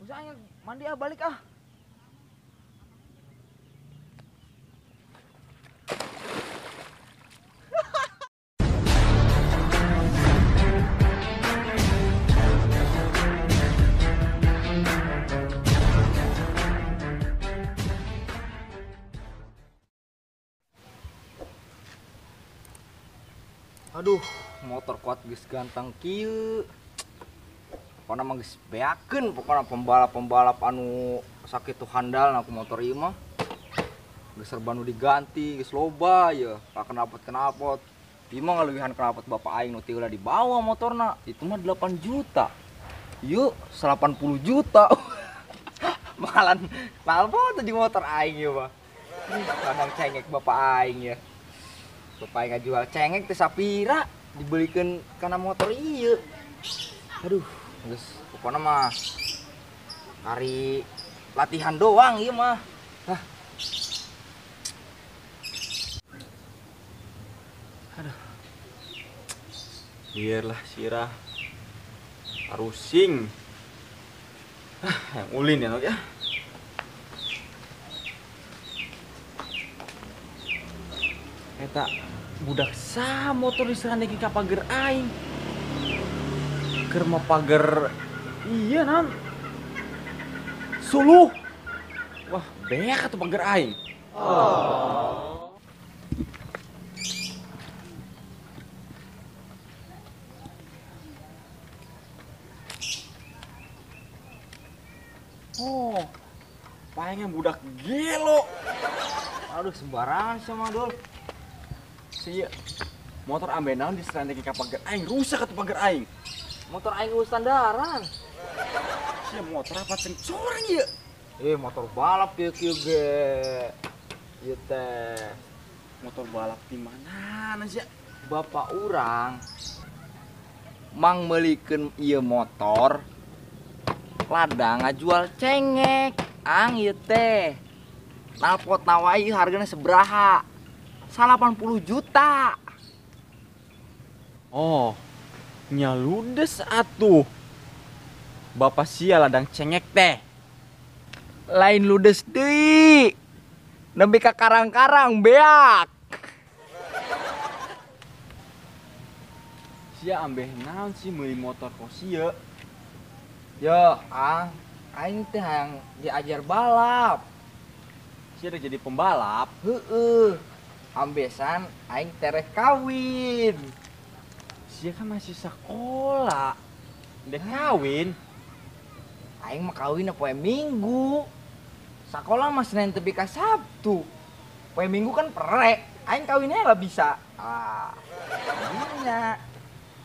Usah aing mandi ah balik ah. Aduh, motor kuat geus ganteng kieu. Pokona mah geus beakeun, pokona pembalap-pembalap anu sakitu handalna ku motor ieu mah. Geus serba nu diganti, geus loba ye, knalpot-knalpot. Ieu mah ngaleuwihan knalpot bapak aing nu ti heula dibawa motorna, itu mah 8 juta. Ieu 80 juta. Mahalan knalpot jeung motor aing ieu mah. Kadang cengek bapak aing ya. Bapak aing ngajual cengek teh sapira dibelikeun kana motor ieu. Aduh, geus pokona mah hari latihan doang ieu mah. Hah. Aduh. Biarlah sirah harusing. Ah, yang ulin ya, Nok ya. Eta budak sa motor diserandeki ka pager aing. Keur mah pager iya nan. Suluh. Wah, beak atuh pager aing. Oh. Oh, palingan budak gelo. Aduh, sembarangan sama Dul. Sia, motor ambe naon diserandeki ka pager aing, rusak atuh pager aing. Motor aing geus standaran. Sia motor apa ceng corang ieu? Motor balap ieu kieu ge. Ieu teh. Motor balap di mana sia? Bapak urang mang meulikeun ieu motor ladang ngajual cengek. Ang ieu teh. Knalpot nawai hargana seberaha? 80 juta. Oh, nyaludes atuh. Bapak sia ladang cengek teh. Lain ludes deui. Nembe ka karang-karang beak. Sia ambeh naon sih meuli motor kok sia? Yo, ang, aing teh hayang diajar balap. Sia udah jadi pembalap? Heeh. Ambesan aing tereh kawin. Sia kan masih sekolah. Udah kawin. Aing mah kawin poe Minggu. Sekolah mah Senin tepi ka Sabtu. Poe Minggu kan perek. Aing kawinnya lah bisa. Ah. Nya.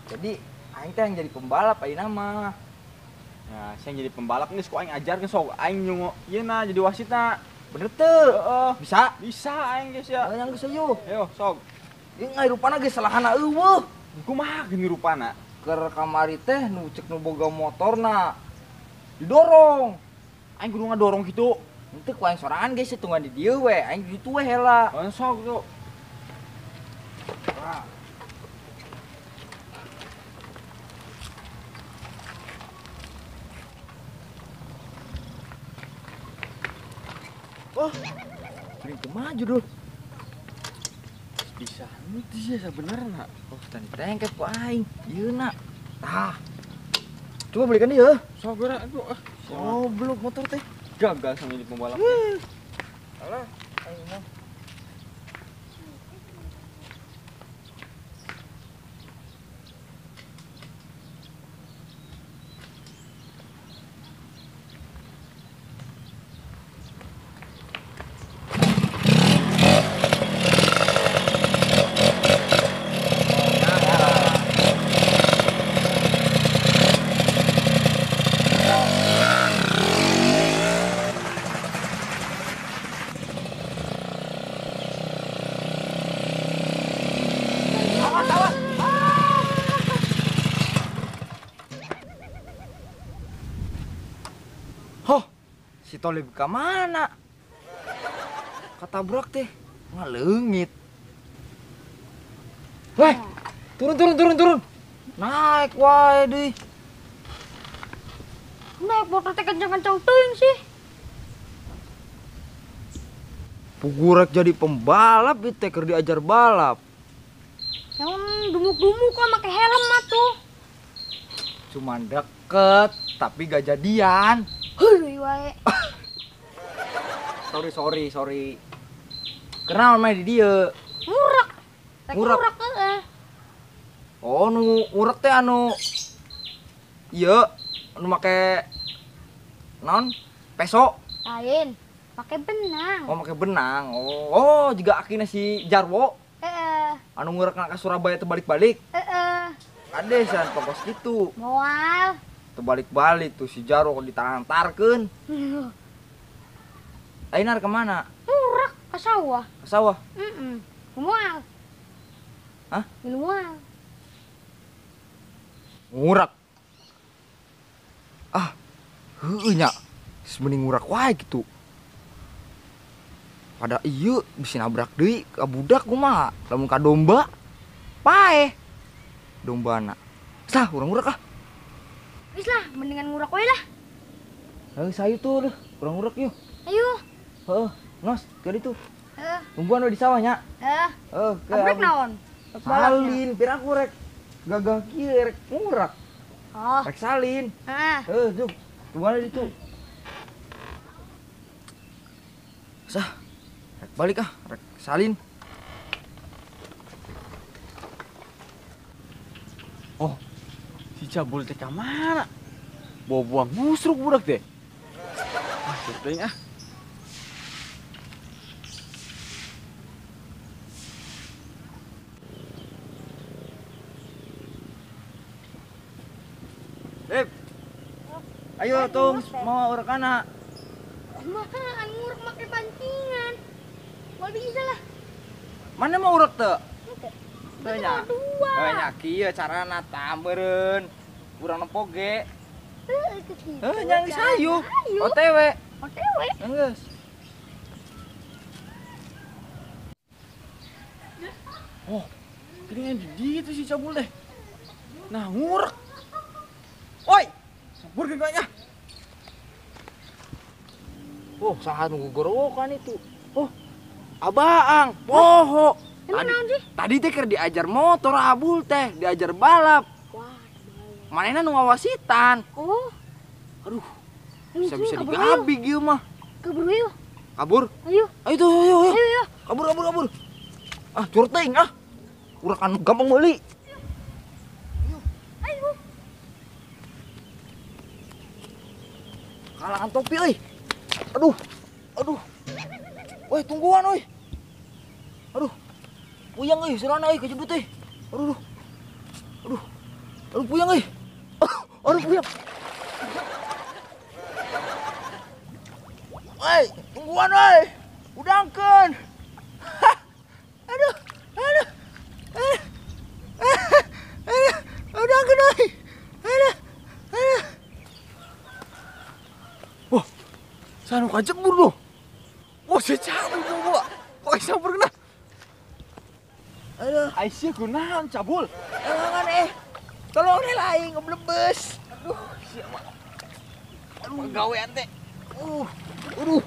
Jadi aing teh yang jadi pembalap ayeuna mah. Nah, sia yang jadi pembalap geus ku aing ajarkeun sok aing nyungo ieu na jadi wasitna. Bener teu? Heeh. Bisa? Bisa aing geus ya. Yang geus yeuh. Ayo sok. Ieu ngairupana geus salahana eueuh. Kumaha geuni rupana? Keur kamari teh nu cek nu boga motorna didorong. Aing kudu ngadorong kitu. Henteu ku aing sorangan geus tungguan di dieu we. Aing ditu we heula. Oh, sok tuh. Oh, sering maju dul. Bisa nanti sih sebenarnya. Oh, tadi tengket ku aing. Ieu na. Tah. Coba belikan dia. Sok geura aduh. Oh, belum motor teh. Gagal sama jadi pembalap. Alah, aing mah. Hoh, si Tolib ke mana? Ketabrak teh, ngaleungit. Weh, turun. Naik wae deui. Naik motor teh kencang-kencang teuing sih. Pugurek jadi pembalap ieu teh keur diajar balap. Yang dumuk-dumuk kok make helm mah tuh. Cuman deket tapi gak jadian. Heuy wae. Sorry. Kenal mah di dieu. Ngurek. Ngurek heeh. Oh, nu ngurek teh anu ieu anu make naon? Peso. Lain, make benang. Oh, make benang. Oh, juga akina si Jarwo. Heeh. Anu ngurek ka Surabaya teh balik-balik. Heeh. Kade san pokos kitu. Moal. Terbalik-balik tuh si Jarwo ditantarkeun. Ainar kemana? Ngurek ke sawah. Ke sawah? Heeh. Moal. Hah? Moal. Ngurak. Ah, heueuh nya. Mending ngurak wae gitu. Pada ieu bisa nabrak deui ka budak kumaha? Lamun ka domba paeh. Dombana. Sah, urang ngurak ah. Geus lah, mendingan ngurak wae lah. Heuh, sayu tuh, urang ngurak yeuh. Ayo. Heuh, nos, ke ditu. Heeh. Tungguan we di sawah nya. Heeh. Heuh, abrek naon? Salin, piraku rek gagah kieu rek ngurak. Oh. Rek salin. Heeh. Heuh, juk. Tungguan di ditu. Sah. Rek balik ah, rek salin. Oh, si Cabul teh ka mana? Bawa buang musruk budak teh. Ah, teuing ah. Lip. Ayo tung, mau urek kana. Makan ngurek make pancingan. Moal bisa lah. Mana mau urek teu? Teu nya. Heuh nya kieu carana tameureun. Urang nempo ge. Heuh kitu. Heuh nya geus hayu. OTW. OTW. Geus. Oh, geuningan di ditu si Cabul teh. Nah, ngurek. Oi, sampur kayaknya. Oh, saha nunggu gorowokan itu. Oh, abaang, poho. Tadi teh keur diajar motor Abul teh, diajar balap. Wah, manehna nu ngawasitan. Oh. Aduh. Bisa-bisa digabi ieu mah. Kabur yuk. Kabur? Ayo. Ayo tuh, ayo, ayo. Ayo. Kabur, kabur, kabur. Ah, curting ah. Urang anu gampang meuli. Ayo. Kalangan topi euy. Aduh. Aduh. Woi, tungguan euy. Aduh. Puyeng euy, serana euy kejedut euy. Aduh. Aduh. Aduh puyeng euy. Aduh puyeng. Woi, tungguan euy. Udangkeun. Aduh. Aduh. Aduh. Aduh. Udangkeun euy. Aduh. Aduh. Wah. Sanu kajebur loh. Wah, si Cabul bawa. Wah, sampur kena. Aduh, Aisyah gunaon Cabul. Tolongan Tolong lain ngeblebes. Aduh, siapa? Aduh, gawean teh. Aduh, aduh.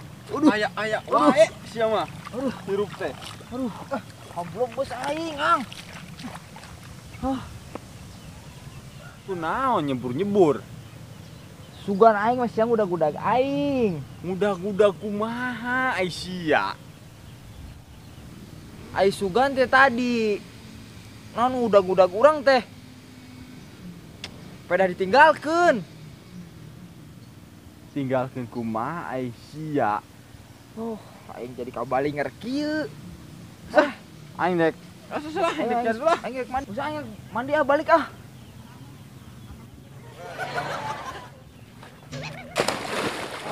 Aya wae sia mah. Aduh, hirup teh. Aduh, ngeblebes aing, Ang. Hah. Kunaon nyebur-nyebur? Sugan aing masih yang udah-gudag aing. Ngudag-ngudag kumaha Aisyah? Ai sugan teh tadi. Non udag-udag urang teh. Peda ditinggalkeun. Tinggalkeun kumaha Aisyah? Oh, aing jadi kabalinger kieu. Sah, aing dek. Susah lah, aing dek lah. Aing dek mandi. Usah aing mandi ah, balik ah.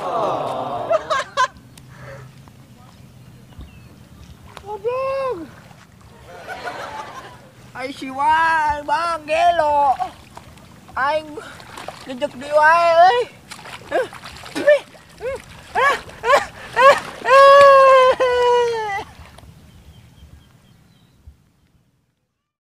Oh. Goblok. Ai si wae bang gelo. Aing jejek deui wae euy.